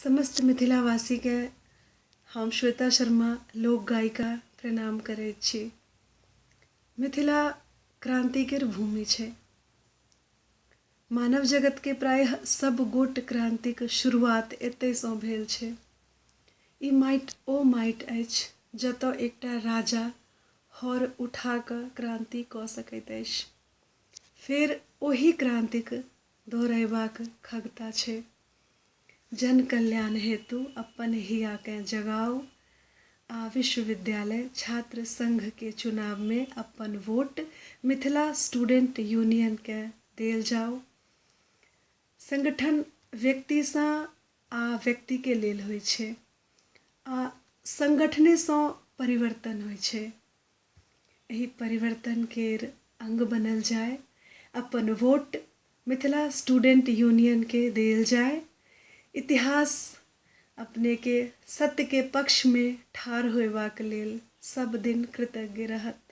समस्त मिथिलावासीकेँ हम श्वेता शर्मा लोक गायिका प्रणाम करैत छी। मिथिला क्रान्ति केर भूमि छै। मानव जगतके प्रायः सब गोट क्रान्तिक शुरुआत एतहिसँ भेल छै। ई माटि ओ माटि अछि जतऽ एकटा राजा हर उठा कऽ क्रान्ति कऽ सकैत अछि। फेर ओही क्रान्तिक दोहरयबाक खगता छै। जन कल्याण हेतु अप्पन हियाकेँ जगाउ आ विश्वविद्यालय छात्र संघके चुनावमे अप्पन वोट मिथिला स्टूडेंट यूनियनकेँ देल जाउ। संगठन व्यक्तिसँ आ व्यक्तिके लेल होइ छै आ संगठनेसँ परिवर्तन होइ छै। एहि परिवर्तन केर अंग बनल जाय, अपन वोट मिथिला स्टूडेंट यूनियन के देल जाय। इतिहास अपने के सत्य के पक्ष मे ठाढ़ होयबाक लेल सब दिन कृतज्ञ रहत।